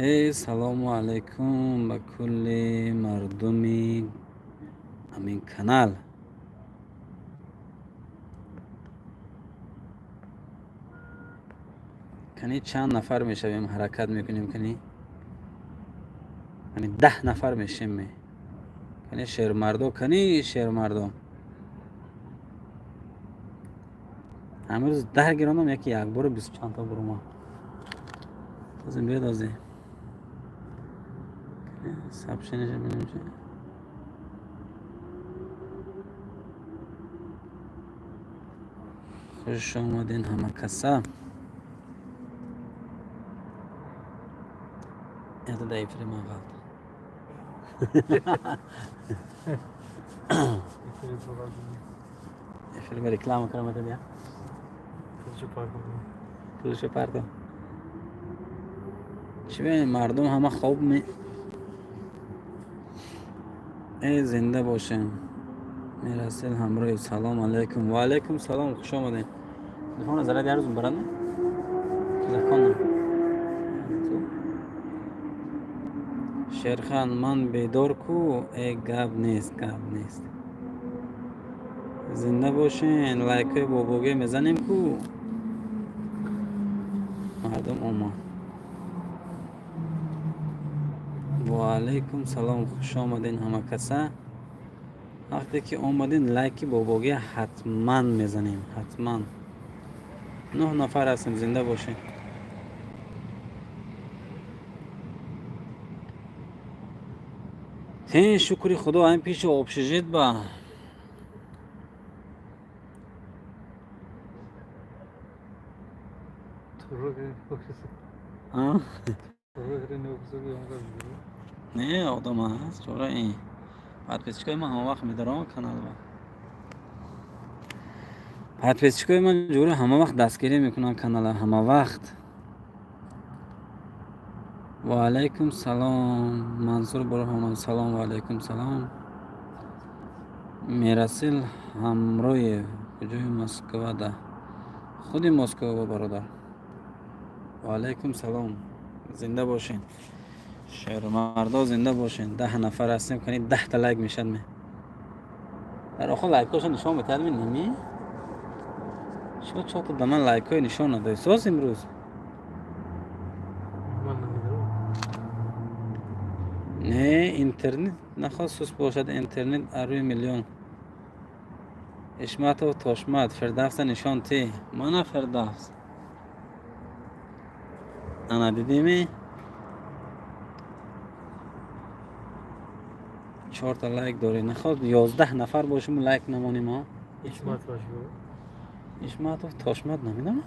Эй, салому алайкум ба кулли мардуми ҳамин канал. Кани, чанд нафар мешавем? Ҳаракат мекунем. Кани, 10 нафар мешем. Кани, шермардо, кани, шермардо. Ҳамин рӯз 10 гирондам, яки якбору бисту чандта бурума. Озим биёд, ози сообщение ша бинем чи. Хуш омадин, ҳама каса. Это да, эфири ман ғалт. Эфири бовар. Эфири ба реклама кардам, я. Пулшо партом. Пулшо партом. Чӣ бинем, мардум ҳама хоб ме? Эй, зинда бошем. Мерасил ҳамроҳи. Салом алайкум. Ва алайкум салом, хуш омадем. Телефона заряд як рӯз барад? Законно. Шерхан, ман бедор ку? Э, гап нест, гап нест. Зинда бошен, лайкҳои бобоге мезанем ку. Мардум омад. Ва алайкум салом, хуш омадин, ҳама каса. Вақте ки омадин, лайки бобоге ҳатман мезанем, ҳатман. Нӯҳ нафар ҳастем, зинда бошед. Тин, шукри худо, ҳамин пиши общежит ба. Турро офиси. А? Турро офиси омад. Не, одам ҳаст, чора ин. Подписчик ои ман ҳама вақт медорам каналба. Подписчик ои ман ҷури ҳама вақт дастгирӣ мекунанд канала, ҳама вақт. Ва алайкум салом. Мансур Бурҳонов, салом, ва алайкум салом. Мерасил Ҳамроев, куҷои Москвада? Худи Москва, бародар. Ва алайкум салом. Зинда бошед. Шермардо, зинда бошед. 10 нафар ҳастем, кани, 10-та лайк мешад ме. Дар охир лайкҳоша нишон метиҳад ми ними? Шумо чорта да ман лайкҳои нишон надоед. Соз имрӯз? Ман намедонам. Не, интернет нахост сус бошад, интернет арӯи миллион. Ишматов Тошмат, Фирдавса нишон ти. Мана Фирдавс. Ана, дидими? Чорта лайк дорӣ. Нахост 11 нафар бошем, лайк намонем, а? Ишмат боши. Ишматов Тошмат, намедонам.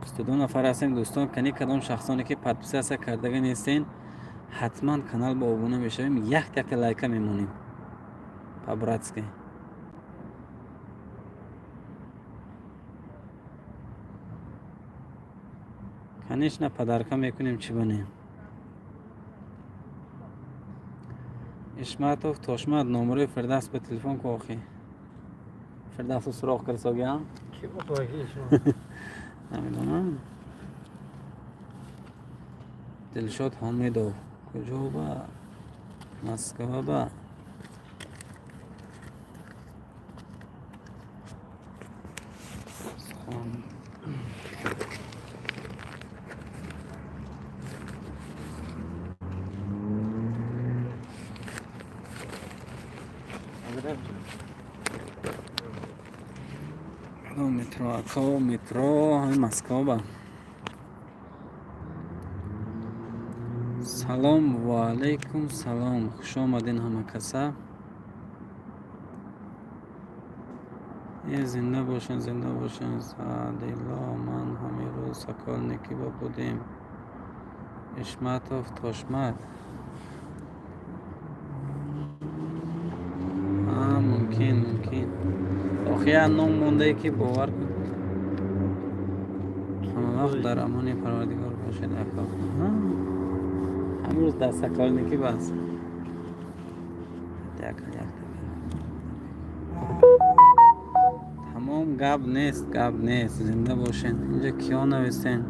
22 нафар ҳастем, дӯстон. Кани, кадом шахсоне ки подписаться кардага нестен, ҳатман канал ба обуна мешавем, як якта лайка мемонем. По-братски. Конечно, подарка мекунем, чӣ банем. Ишматов Тошмат, номерои Фирдавс ба телефон ку охи. Фирдавсу суроғ кирсогиам? Ки боши Ишмат? Намедонам. Дилшод Ҳомидов, куҷо ба? Москва ба. Сухан. Кадом метро? Ако, метро ҳамин Москва ба. Салом, ва алайкум салом. Хуш омадин, ҳама каса. Э, зинда бошанд, зинда бошанд. Саъдилло, ман ҳамин рӯз Сокольникиба будем. Ишматов Тошмат. А, мумкин, мумкин. Охи як ном мондае ки бовар кун. Ҳама вақт дар амони Парвардигор бошед, ако. Ҳамин рӯз дар Сокольники бас. Як як. Тамом, гап нест, гап нест. Зинда бошед. Инҷа киё нависен?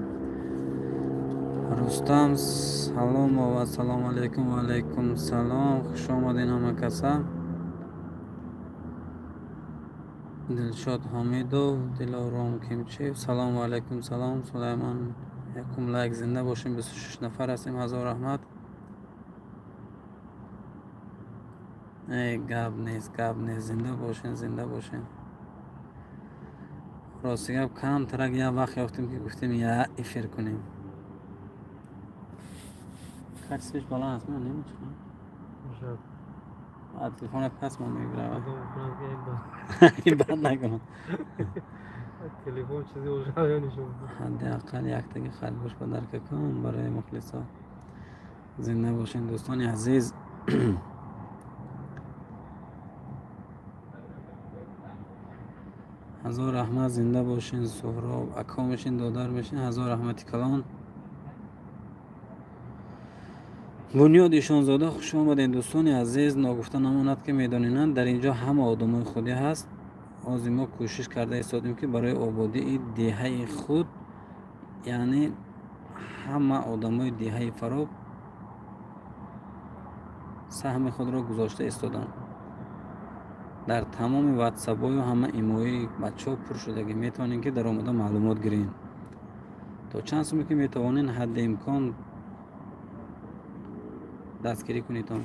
Рустам Саломов, ассалому алайкум. Ва алайкум салом, хуш омадед ҳама каса. Дилшод Ҳомидов, Дилором Кимчиев, салом. Ва алайкум салом. Сулаймон, якум лайк. Зинда бошем, 26 нафар ҳастем, ҳазор раҳмат. Э, гап нест, гап нест, зинда бошен, зинда бошен. Рости гап, камтарак як вақт ёфтем, ки гуфтем, я эфир кунем. Качествеш баланд аст, намечӣ? Бошад. Телефонат пас мо мегирад. Одам кунад ки ин Ин бад накунад. Телефон чизе бошад ё нишон. Ҳадди ақал яктаги харгӯш ба дарка кун барои мухлисо. Зинда бошен, дӯстони азиз. Ҳазор раҳмат, зинда бошен. Суҳроб ако мешин, додар мешин, ҳазор раҳмати калон. Бунёд Ишонзода, хуш омадед, дӯстони азиз. Ногуфта намонад, ки медонинанд, дар ин ҷо ҳама одамои худӣ ҳаст. Ҳозир мо кӯшиш карда истодем, ки барои ободии деҳаи худ, яъне ҳама одамои деҳаи Фароб саҳми худро гузошта истоданд. Дар тамоми ватсапҳою ҳама имои бачаҳо пур шудагӣ, метавонем, ки дар омода маълумот гирем. То чанд суме ки метавонен, ҳадди имкон дастгирӣ кунедон.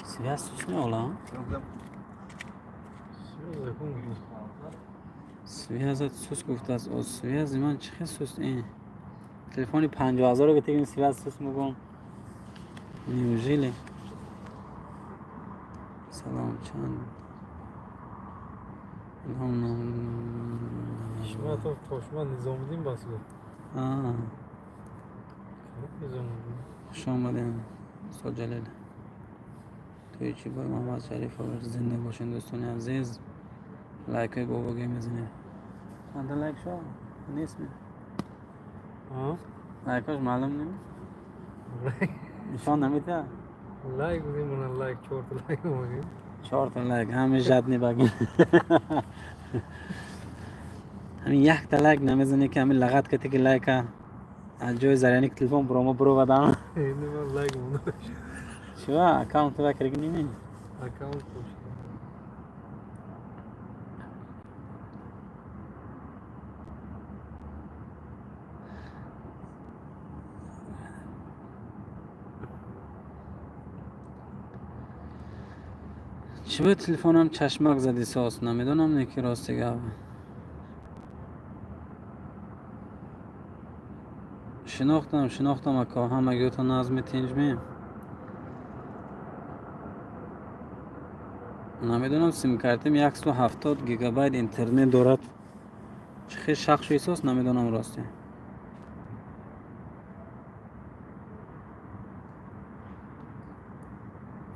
Связь суст меола? Связат суст гуфтааст. О, связи ман чӣ хел суст? Ин телефони 50 000-ро гитегин, связь суст мегӯм. Неужели? Салом, чанд илҳом ном. Ҳишматов Тошман Низомиддин бас гуфт. Низомиддин. Хуш омадем, устод Ҷалил Тоичибой Муҳаммад Шарифов. Зинда бошед, дӯстони азиз. Лайкҳои бобогӣ мезанем. Чанда лайк шо нест? Лайкҳош маълум нем, нишон наметиҳад. Лайк будем, мана лайк, чорта лайк омадем. Чорта лайк, ҳами жадный багин. Ҳамин якта лайк намезанӣ, ки ҳамин лағат кати, ки лайка аз ҷои заряник телефон бурома буровадам. Инди ман лайк монда. Чива аккаунт ва кирги ними? Аккаунт бошад. Чива телефонам чашмак зади сос, намедонам, не ки, рости гап. Шинохтам, шинохтам, ако, ҳамагиёто назми тинҷмӣ. Намедонам, симкартим 170 гигабайт интернет дорад. Чӣ хел шахшу эҳсос, намедонам, рости.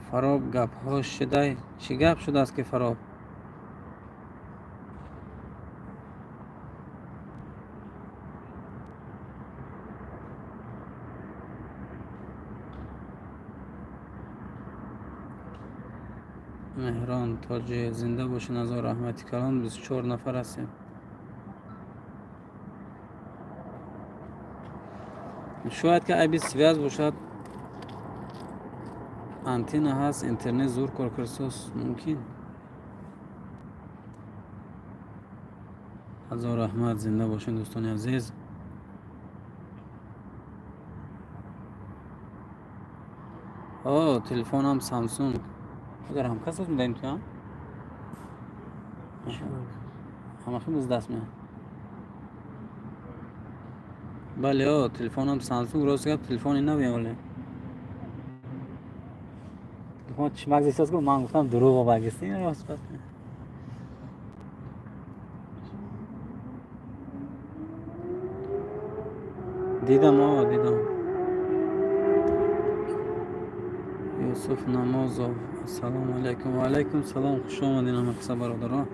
Фароб гапҳо шудай, чӣ гап шудааст, ки Фароб? Меҳрон Тоҷи, зинда бошед, ҳазор раҳмати калон. 24 нафар ҳастем. Шояд ки айби связь бошад, антенна ҳаст, интернет зур кор кирсос мумкин. Ҳазор раҳмат, зинда бошед, дӯстони азиз. О, телефонам Самсунг. Агар ҳамкас аст, медаем туям ҳамахи биз даст меяд. Бале, о, телефонам Самсунг, рост гап, телефони наве. Оле, телефон чимак зисоз гуфт, ман гуфтам, дурӯғо багисти, рост бас. Дидам, о, дидам. Юсуф Намозов, ассалому алайкум. Ва алайкум салом, хуш омадед, ҳамақса бародарон.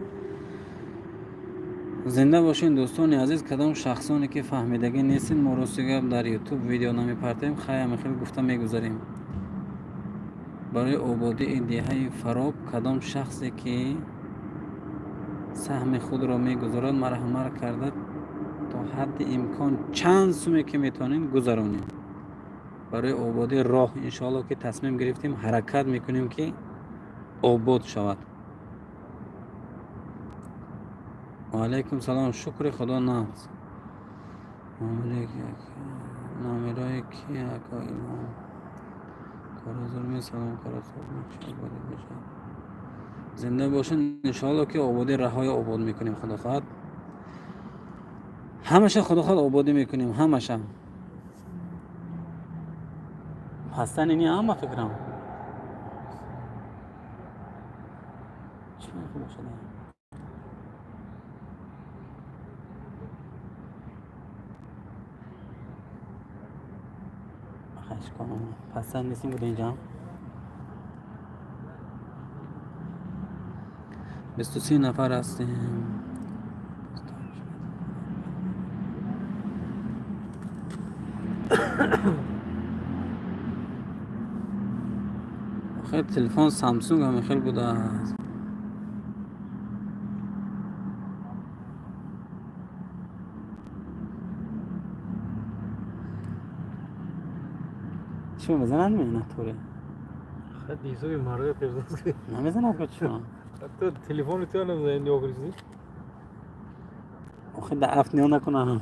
Зинда бошед, дӯстони азиз. Кадом шахсоне ки фаҳмидагӣ нестед, мо, рости гап, дар Ютуб видео намепартем, хай, ҳамахел гуфта мегузарем. Барои ободии деҳаи Фароб кадом шахсе ки саҳми худро мегузорад, марҳамат карда то ҳадди имкон чанд суме ки метавонем гузаронем барои ободии роҳ. Иншоалло ки тасмим гирифтем, ҳаракат мекунем, ки обод шавад. Ваалайкум салом, шукри Худо, нағз. Номерои ки, ака Илҳом? Коразурми, салом. Ободӣ бошад, зинда бошед. Иншоалло ки ободӣ раҳои обод мекунем, худо хоҳад, ҳамаша, худо хоҳад, ободӣ мекунем ҳамаша. Ҳастан ини ҳама фикрам чӣ бошад? Пасанд нестим буда. Инҷа 23 нафар ҳастем. Охир телефон Самсунг ҳам хел будааст. Чӣ мезанад ме натуре? Хат ҳисоби мардои пешдаст. Намезанад ко чӣ? Ҳатто телефони ту намезанад, ниёгризӣ. Охир да афт ниё накунам,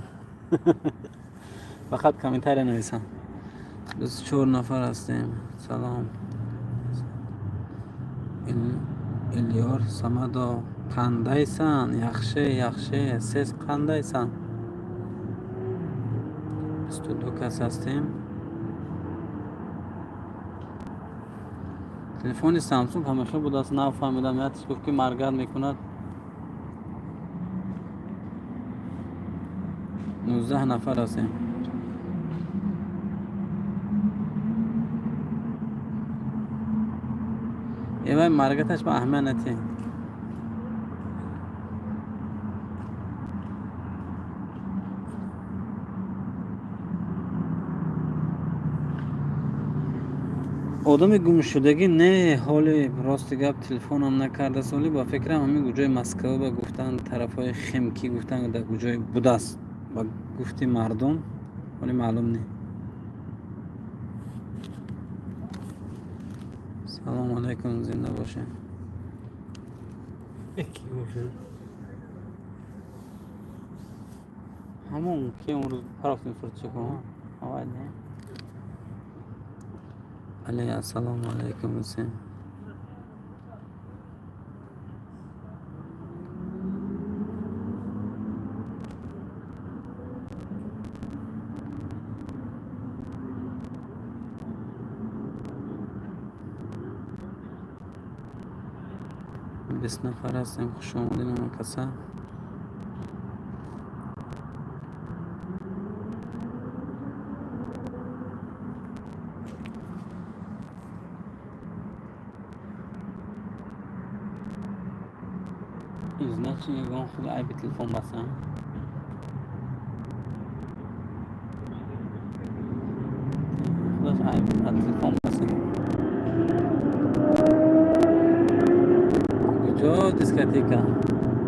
фақат комментария нависам. 24 нафар ҳастем. Салом, Илёр Самадов, қандайсан? Яхши, яхши, сез қандайсан? 22 кас ҳастем. Телефони Самсунг ҳамеша будааст, нафаҳмидам. Ятиш гуфт, ки моргать мекунад. 19 нафар ҳастем. Эвай, моргать аш ба аҳамият натиҳед. Одами гумшудагӣ не, ҳоли рости гап телефонам накардааст. Оли ба фикрам, ҳамин куҷои Москва ба гуфтан, тарафҳои Химки гуфтан, дар куҷое будааст, ба гуфти мардум, ҳоли маълум не. Салому алайкум, зинда бошед. Ки гум шуд? Ҳамон ки он рӯз парафтем суртчико авай не. Али, ассалому алайкум, Ҳусен. 20 нафар ҳастем. Хуш омадед, ҳама каса. Значит, ягон худи айби телефон басан. Худаш айб аз телефон басан. Куҷо дискотека?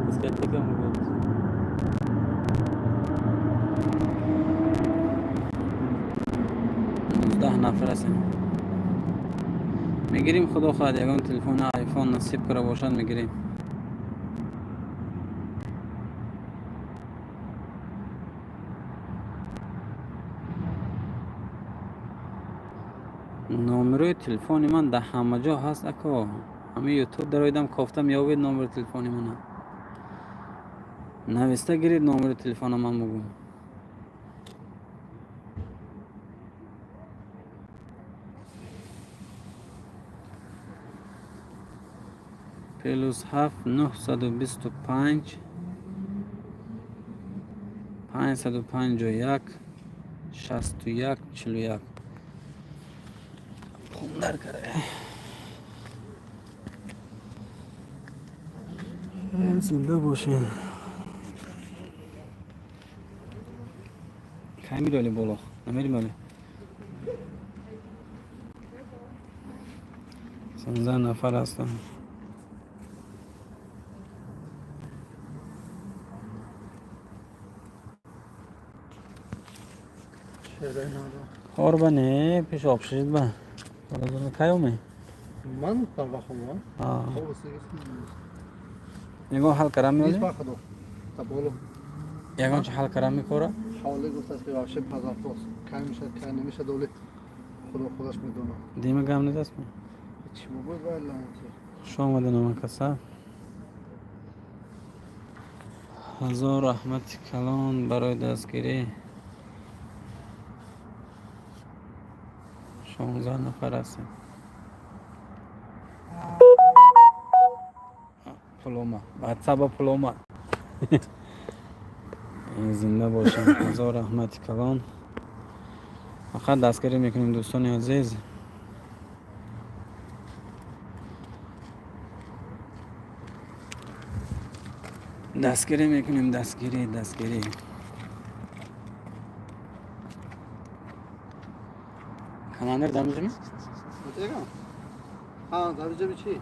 Дискотека мегӯяд. 19 нафар ҳастем. Мегирим, худо хоҳад, ягон телефони айфон насиб кара бошад, мегирем. Номерои телефони ман дар ҳама ҷо ҳаст, ако. Ҳамин Ютуб дароидам, кофта меёбед номери телефони мана. Нависта гиред номери телефона, ман мегӯм. +7 925 551 61 41. Хундар каре. Зинда бошед. Кай мироли боло? Намерим оле? 13 нафар ҳастанд. Кор ба не, пеш обшид ба. Кай омед? Ман барвақт омадам. Ягон ҳал карам меози? Боло. Ягон чи ҳал карам мекора? Ҳоле гуфтааст ки вообще позапрос. Кай мешад, кай намешад, оли худо худаш медонад. Дима гам недаст? Чӣ буд вай ланти? Хуш омадед, омакаса. Ҳазор раҳмати калон барои дастгирӣ. 16 нафар ҳастем. Пул омад. Ватсапа пул омад. Зинда бошем. Ҳазор раҳмати калон. Фақат дастгирӣ мекунем, дӯстони азиз. Дастгирӣ мекунем, дастгирӣ, дастгирӣ. Командир дар меҷами? Ҳа, дар ҷаби чӣ?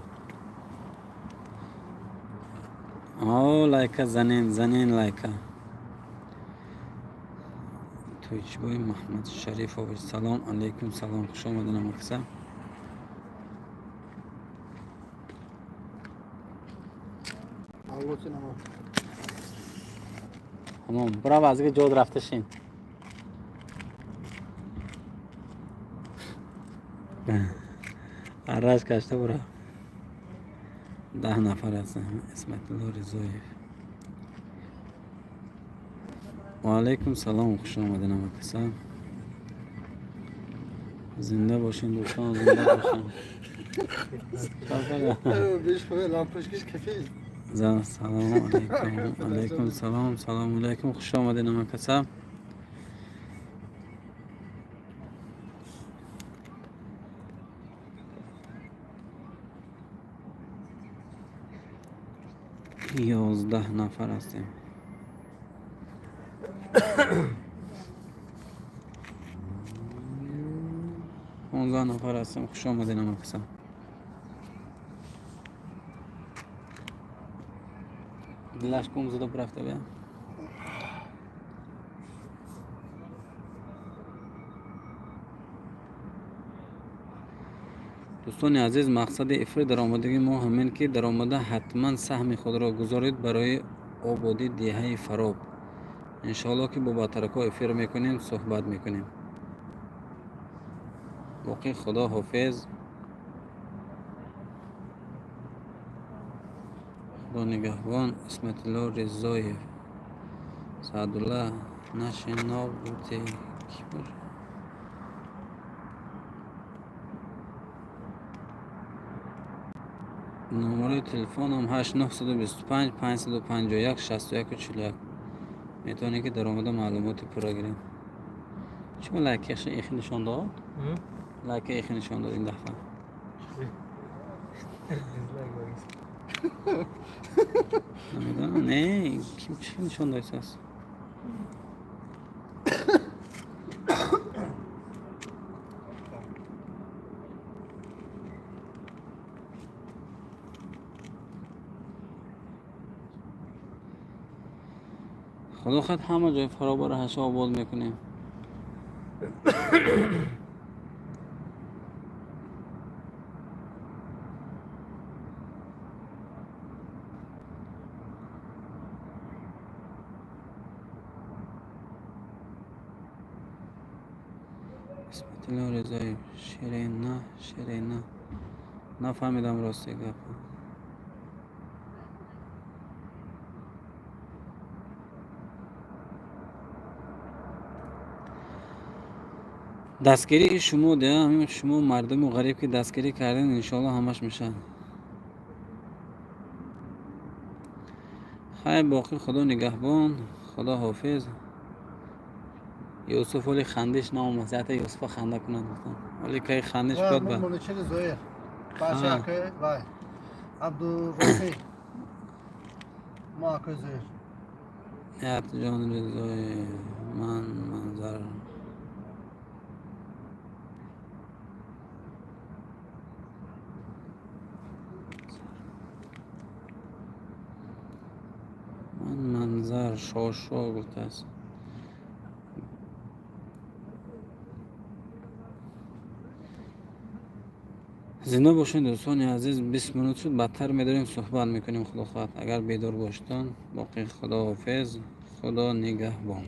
О, лайка занен, занен лайка. Тойчибой Маҳмад Шарифович, салом алейкум, салом, хуш омадед, амакса. Аллоти намо. Ҳамон, бирав аз ҷод рафта шин. Арраш кашта бирав. 10 нафар ҳастем. Исматулло Ризоев. Ва алайкум салом, хуш омадед, амакаса. Зинда бошен, дӯстон, зинда бошен. Беш хоя лампочкиш кафи. Салом алейкум, алейкум салом, салом алейкум, хуш омадед, амакаса. 11 нафар ҳастем. 15 нафар ҳастем. Хуш омадед, амакаса. Дилаш гум зуда бурафта бия. Дӯстони азиз, мақсади эфири даромадагии мо ҳамин ки даромада ҳатман саҳми худро гузоред барои ободии деҳаи Фароб. Иншоалло ки бо батаракҳо эфир мекунем, суҳбат мекунем. Боқӣ худо ҳофиз. Худо нигаҳбон. Исматулло Ризоев. Саъдулла нашинобуте ки бошад? Номерои телефонам 8 925 551 61 41. Метавонед ки даромада маълумоти пурра гиред. Чима лайкаша эхи нишон дод? Лайка эхи нишон дод ин дафъа. Дизлайк багис. Намедонам, не, ким чӣ нишон додааст? Худо хоҳад, ҳама ҷои Фаробаро ҳаша обод мекунем. Исматулло Ризоев, Ширина, Ширина. Нафаҳмидам, рости гапа. Дастгирии шумо деа, ҳамин шумо мардуми ғариб ки дастгирӣ кардем, иншоалло ҳамаш мешавад. Хайр, боқӣ худо нигаҳбон, худо ҳофиз. Юсуф оли хандиш наомад, ята Юсуфа ханда кунад гуфтам. Оли кай хандиш биёд ба. Моличи Зоир. Бача акай вай. Абдурофи. Мо акай Зоир. Ятҷон Ризоев, ман манзар. Ман манзар шошо гуфтааст. Зинда бошед, дӯстони азиз. 20 минут шуд, бадтар медорем, суҳбат мекунем, худо хоҳад, агар бедор боштон. Боқӣ худоҳофиз, худо нигаҳбон.